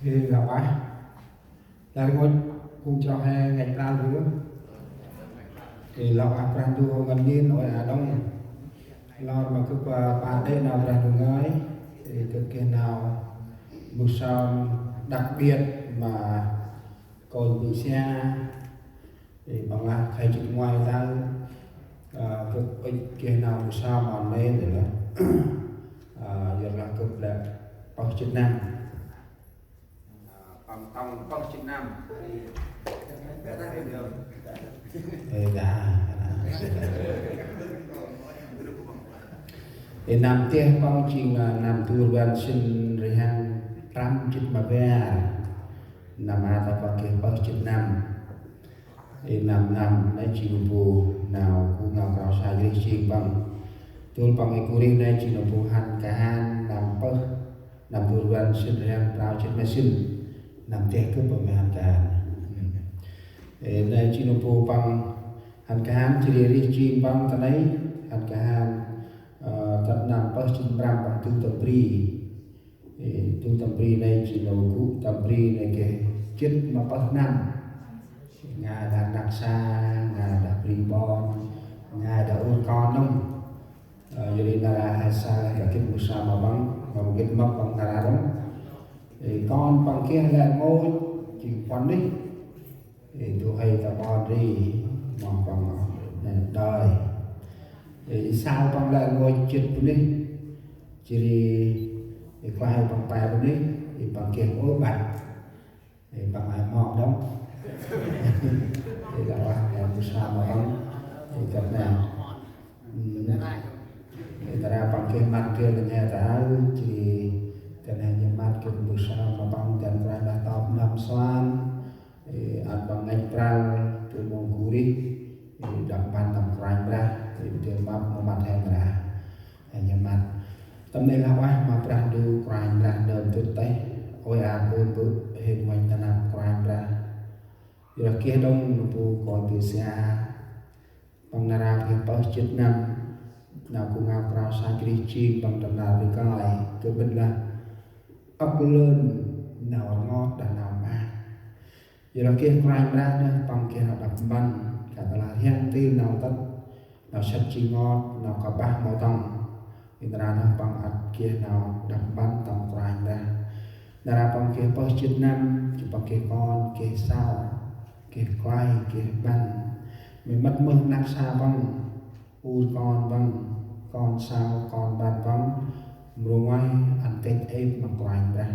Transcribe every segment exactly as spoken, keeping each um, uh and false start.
Ê, lŏ ah. Lăr ngôch phung chroh he ngăch pral du. Ê, lŏ ah Brah Ndu hŏ ngăn ngên ôi a đŏng. Lor ma gâp, ơ, pă đê nau Brah Ndu ngơi. Ê, gâp geh nau mbơh sơm đặc biệt ma kônh bơ̆ sia. Ê, păng lah khay jât ngoai tơl, ơ, gâp ŭch geh nau mbơh sơm ăn nê dê lah. Ơ, yor lah gâp lĕ pơh jât năm. Ơ, păng tŏng pơh jât năm. Ê, đa. Ê, năm tih păng jêng, ơ, năm du rbăn sĭn rhiăng prăm jât ma bar. Năm a ta păng geh pơh jât năm. Ê, năm năm nây jêng nơm bu nau gŭ ngao krao sa jêh ri jêng păng. Dôl păng ê gŭ rêh nây jêng nơm bu hăn kahan năm pơh, năm du rbăn sĭn rhiăng prao jât ma sĭn. Năm tih gâp păng hăn kahan. Ê, nây jêng nơm bu păng hăn kahan jêh ri rêh jêng păng ta nây hăn kahan, ơ, tât năm pơh jât prăm păng du tâm bri. Ê, du tâm bri nây jêng nơm gŭ tâm bri nây geh jât ma pơh năm. Ngai đah rnăk sa, ngai đah bri ƀon, ngai đah ur kon nơm. Ơ, yor ri nar aơ he say he gĭt mbơh sơm ma păng, ma gĭt mâp păng nar aơ đŏng. Ê, kon păng geh lĕ rngôch jêng puăn rêh. Ê, du huê ta ƀon ri, ma păng nây đơi. Ê, sau păng lĕ rngôch jât bunuyh. Jêh ri, ê, klaih păng pe bunuyh, ê, păng geh ôh ƀăt. Ê, păng ay mok đŏng. Ê, lŏ ah, ê, mbơh sơm ma păng. Ê, gâp nây. Ê, ta ra păng geh măt geh lĕ nhe ta aơ, jêh ri ta nây nhe măt geh mbơh sơm ma păng dăn Kôranh Brah tơp năm suan. Ê, ăn păng ngăch pral, tu mông gŭ rêh. Ê, đăp mpăn tâm Kôranh Brah. Ê, dơi mâp ma măt he mra. He nhe măt. Tâm nây lah ueh ma Brah Ndu Kôranh Brah nơm dŭt têh. Ôi a bơ̆ bơ̆ hên ngoanh ta năp Kôranh Brah. Yor geh đŏng nơm bu kônh bơ̆ sia. Păng nar aơ geh pơh jât năm. Nau gŭ ngao krao sa jêh ri jêng păng tâm nar bơh kơi. Gâp mĭn lah âk lơn nau rngot đah nau mah. Yor lah geh Kôranh Brah nơh păng geh nau đăp mpăn, kơt lah rhiăng ntil nau tât, nau sât ji ngot, nau kơpah mâu tŏng. Yor nar aơ nơh păng ăt geh nau đăp mpăn tâm Kôranh Brah. Nar aơ păng geh pơh jât năm, jêh păng geh kon, geh sau, geh klay, geh ƀăn. Mâu mât mơh rnăk sa păng. Ur kon păng, kon sau, kon ƀăn păng, mrô ngoai ăn têch êp ma Kôranh Brah.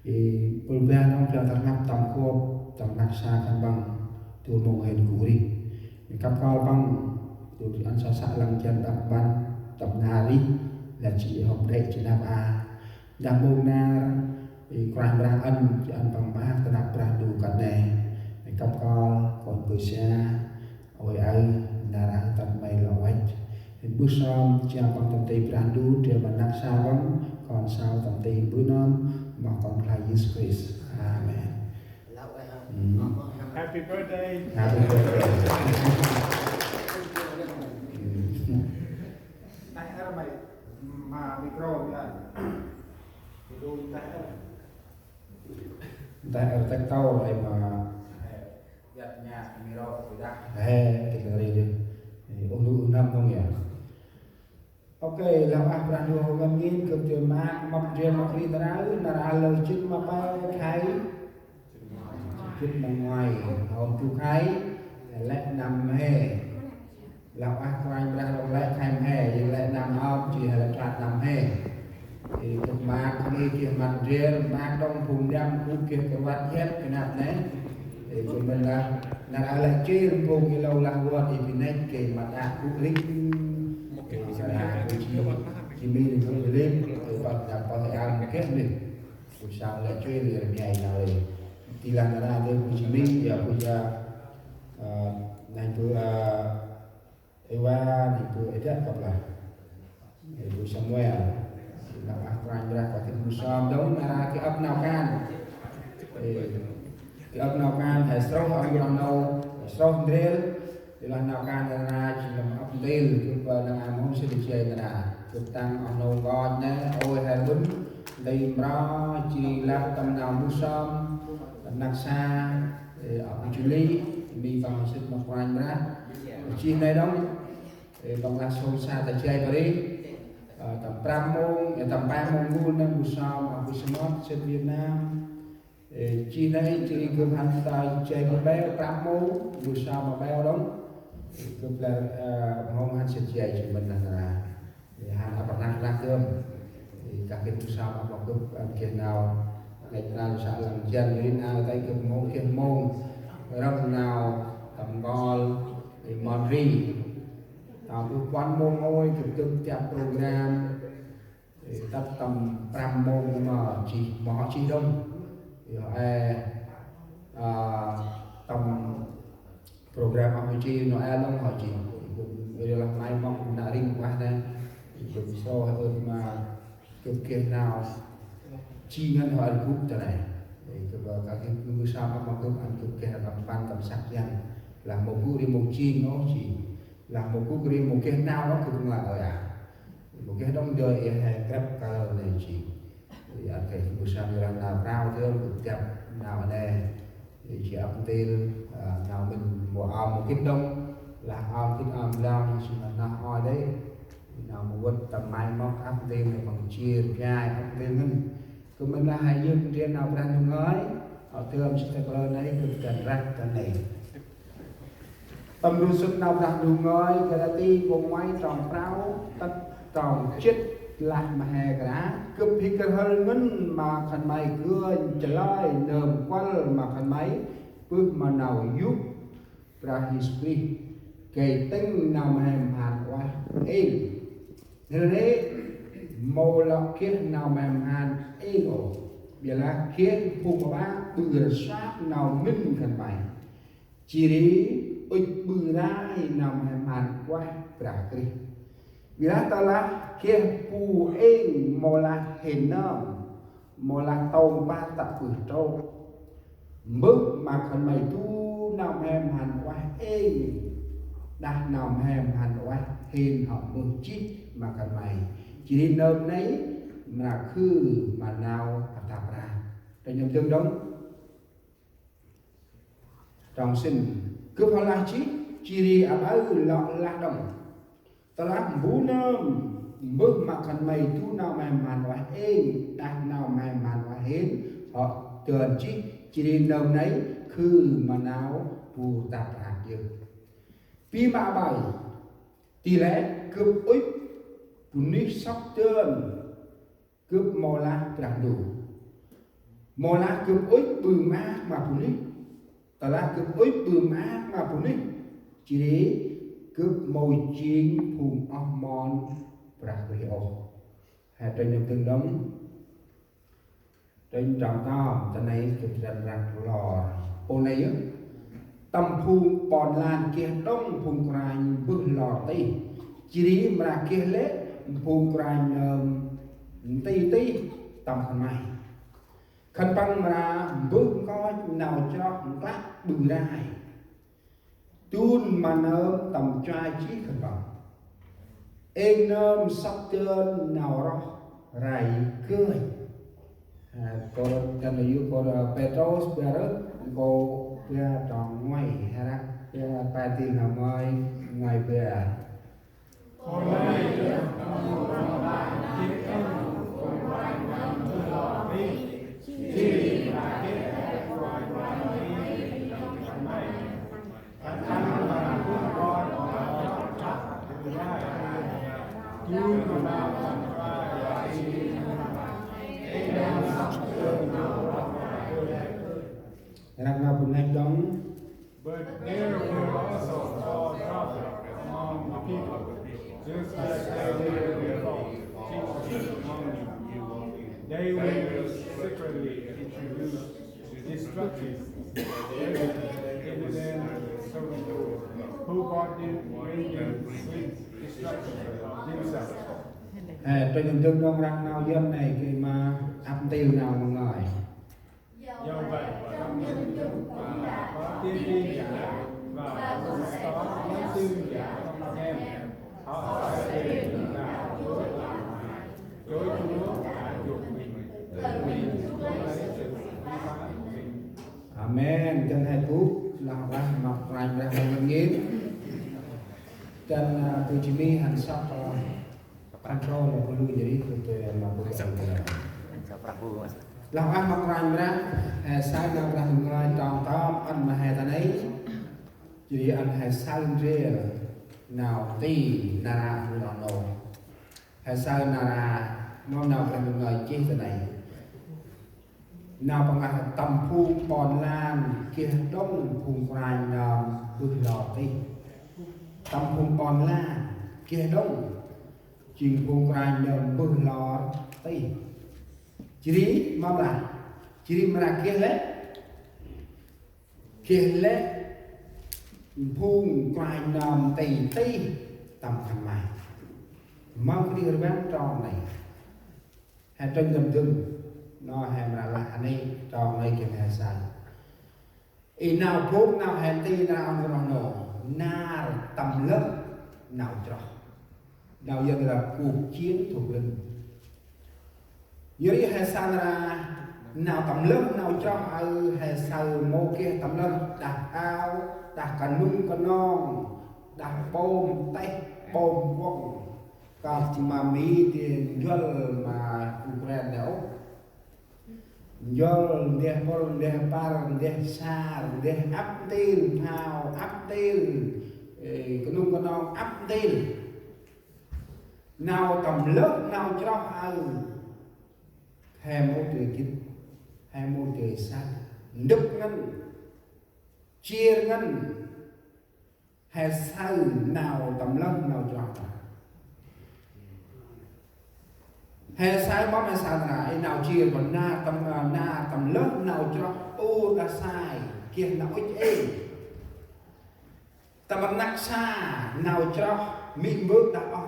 Ê, bol ban ŏng blan ta rnăp tâm kôp, tâm rnăk sa khân păng, dôl mông hên gŭ rêh. Mê kăp kơl păng, dôl ăn sa săk lăng jăn đăp mpăn, tâm nar rêh, lah jêh hŏm đê̆ jêh năp a. Dah mông nar, ê, Kôranh Brah ăn, jêh ăn păng maak ta năp Brah Ndu kơt nê. Mê kăp kơl, kônh bơ̆ sia, ôi aơ, nar aơ tât may lŏ văch. Hên mbơh sơm, jao păng tâm ti Brah Ndu, ndrel ma rnăk sa păng, kon sau tâm ti Bơ̆ Nơm, ma Kon Khlay Yêsu Krist. Amen. Happy birthday. Happy birthday. Tah er may, ma micro ya. Tah er. Tah er têk tâu ay ma. Yat nhạc micro dah. He, têk tâu ri dih. Ê, ôh lu năm tông ya. Ok, lah ah Brah Ndu hŏ ngăn ngên, gâp dơi maak, mâp ndrel ma kri ta nau, nar aơ lơ jât ma pe khay. Jât ma ngoai, hŏm du khay, lĕ năm mhe. Lah ah Kôranh Brah lŏng lĕ khay mhe, jêng lĕ năm ơm, jêng lĕ plat năm mhe. Ê, gâp maak, ê, geh măt ndrel, maak đŏng phung ndăm, gŭ geh kơwat hiăp, geh năp nê. Ê, gâp mĭn lah, nar aơ lĕ jêl phung êlâo lah vơt, ê, bi năch, geh măt ah gŭ rêh. Ê, nar aơ, ê, jêh, jêh mĭn gŭ rêh, ê, păt năp pơh ê ang geh nê. Gŭ sau lĕ jêl, ê, rơngai nau ê. Ti lah nar aơ, ê, gŭ jêh mĭn, ya, gŭ ya, ơ, nai gŭ, ơ, Ê wa, nê bu ê dak kăp lah. Ê bu Samuel. Lah ah Kôranh Brah kơt mbơh sơm đŏng, nar aơ geh ăp nau kan. Ê, geh ăp nau kan, he sroh ăp nau, he sroh ndrel. Ê lah nau kan nar aơ jêng lăm ăp ndrel, gâp, ơ, năng ai mâu sĭt jay nar aơ. Gâp tăng ăp nau ngot nê, ôi he ƀŭn. Nti mra jêng lăp tâm nau mbơh sơm, năk sa, ơ, ăp juli, mi păng sĭt ma Kôranh Brah. Jêh nây đŏng, ơ, păng lah sông sa ta jay pa ri, ơ, tâm prăm mông, ơ, tâm pe mông ngul nây mbơh sơm, ăp sơm sĭt Việt Nam. Ơ, jêh nây jêng gâp hăn ta jay pa beo prăm mông, mbơh sơm ma beo đŏng. Gâp lah, ơ, mông hăn sĭt jay jêng mĭn lah nra. Ơ, hăn ăp rnăk rnăk gâp. Ơ, kah gĭt mbơh sơm ăp ma gâp ăn geh nau. Ngăch nau sa lăng jăn ri nau tay gâp mông geh mông. Răm nau tâm nkol, ơ, mon ri. Tơm bơh puăn mông ngôi gâp dâng tiăp program. Ơ, tât tâm prăm mông ma jêh, ma hŏ jêh đŏng. Ơ, ơ, tâm program hŏ jêh, Noel đŏng hŏ jêh. Ơ, lah nai mông nau ri ueh nê. Ơ, so ơt ma gâp geh nau jêng ngăn hŏ ăn gŭ ta nê. Ơ, gâp, ơ, kah gĭt mbơh sơm ăp ma gâp ăn gâp geh tâm păn tâm săk jăn. Lah mâu gŭ ri mâu jêng ôh jêh. Lah mâu gŭ ri mâu geh nau ôh gâp ngơi ơi a. Mâu geh đŏng dơi ê he krăp kalơ nê jêng. Ơ, ăn geh mbơh sơm ri lah nau prao dơm gâp tiăp nau nê. Ơ, jêh ăp ntil, ơ, nau mĭn mâu am mâu gĭt đŏng. Lah am gĭt am lăng jêh ma nau hŏ đê. Nau mâu vât tâm mai mâp ăp ntil nê păng jêr jay ăp ntil ngăn. Gâp mĭn lah he yơk ndrel Nau Brah Ndu Ngơi, hŏ dơm sĭt ta kalơ nây gâp dăn răk ta nê. Tâm du sŭt Nau Brah Ndu Ngơi, Galati nkô̆ nguay trong prao tât trong jât lah ma he kra, gâp hik rhâl ngăn ma khân may gơnh chalơi nơm kuăl ma khân may bơh ma nau yô̆ Brah Yêsu Krist, gay tĭng nau mhe mhan ueh êng. Nê nê, mâu lŏ geh nau mhe mhan êng ôh. Ƀiălah geh phung aƀă ƀư rsap nau mĭn khân may. Jêh ri ŭch ƀư rai nau mhe mhan ueh Brah Krist. Ƀiălah tơlah geh bu êng mâu lah hên nơm, mâu lah tông pah tă bơh trôk. Mbơh ma khân may du nau mhe mhan ueh êng, đah nau mhe mhan ueh hên hŏ mbơh jêh ma khân may. Jêh ri nơm nây mra khư ma nau katap rai. Đah nhâm dâng đŏng. Trong sĭn, gâp hŏ lah jêh, jêh ri aƀaơ lŏ lah đŏng. Tơlah mbu nơm mbơh ma khân may du nau mhe mhan ueh êng, đah nau mhe mhan ueh hên hŏ dơn jêh, jêh ri nơm nây khư ma nau bu tap rak yơh. Bi ma aƀaơ, ti lĕ gâp ŭch bunuyh sŏk dơn, gâp mâu lah Brah Ndu. Mâu lah gâp ŭch ƀư maak ma bunuyh. Tơlah gâp ŭch ƀư maak ma bunuyh, jêh ri gâp mâu jêng phung oh mon Brah Krist ôh. He trênh nhâm dâng đŏng. Trênh trong tơm, ta nây gâp dăn răk lor. Pô nây yơh. Tâm phung ƀon lan geh đŏng phung kôranh mbơh lor tih. Jêh ri mra geh lĕ phung kôranh nơm nti tih tâm khân may. Khân păng mra mbơh nkoch nau chroh nklă ƀư rai. Dun ma nơm tâm chuai jêh khân păng. Êng nơm sŏk dơn nau roh rai gơnh. Ha, kôr dăn yô̆ kôr Pêtrôs bar, nkô̆ bar trong nguay, ha, bar, bar dâng nau nguay, nguay bar. Răk nau bu năch đŏng. But there were also false prophets among the people, just as there were false teachers among you. They will secretly introduce destructive, who brought them, bring them swift destruction themselves. Ê, trênh nhâm dâng đŏng răk nau Yuăn nây, gay ma ăp ntil nau ma ngơi. Do vậy, trong dân chúng cũng đã có tiên tri giả và cũng sẽ có giáo sư giả trong các em. Họ sẽ truyền đạo dối làm hại, dối Chúa cả chuộc mình. Amen. Dăn he gŭ, lah ueh ma Kôranh Brah ngăn ngên. Dăn, a, bu jêh ri hăn sŏk, a, ăn trôl ma bu lu jêh ri, bu tui ma bu. Lah ueh ma Kôranh Brah, he saơ nau Brah Ndu ngơi trong tơm ăn ma he ta nây. Jêh ri ăn he saơ ndrel nau nti nar aơ bu nau nô. He saơ nar aơ mâu nau Brah Ndu ngơi jêh ta nây. Nau păng lah tâm phung ƀon lan geh đŏng phung kôranh nơm bơh lor tih. Tâm phung ƀon lan geh đŏng jêng phung kôranh nơm bơh lor tih. Jêh ri mâm lah, jêh ri mra geh lĕ, geh lĕ phung kôranh nơm nti tih tâm khân may. Mâm kơt ri rvăng trong nây. He trŭnh tâm dâng, nô he mra lah a nây trong nây geh he saơ. I nau bôk nau he nti nar aơ bu nau nô, nar tâm lơh nau chroh. Nau Yuăn là cuộc chiến thuộc linh. Yor ri he saơ nar aơ nau tâm lơh nau chroh aơ he saơ mâu geh tâm lơh đah ao, đah kanŭng knong, đah pôm têh, pôm kuŏng. Kah ma Mi di njuăl ma Ukraine nê ôh. Njuăl ndeh pôl, ndeh păr, ndeh sar, ndeh ăp ntil phao, ăp ntil, ê, knŭng knong ăp ntil. Nau tâm lơh nau chroh aơ. He mâu dơi gĭt, he mâu dơi saơ, ndâp ngăn, chiêr ngăn. He saơ nau tâm lơh nau chroh ta. He saơ mâm he saơ nar aơ, ê, nau chiêr ma nar tâm, nar tâm lơh nau chroh ur đah sai, geh nau ŭch êng. Tâm rnăk sa nau chroh, mê̆ mbơ̆ đah oh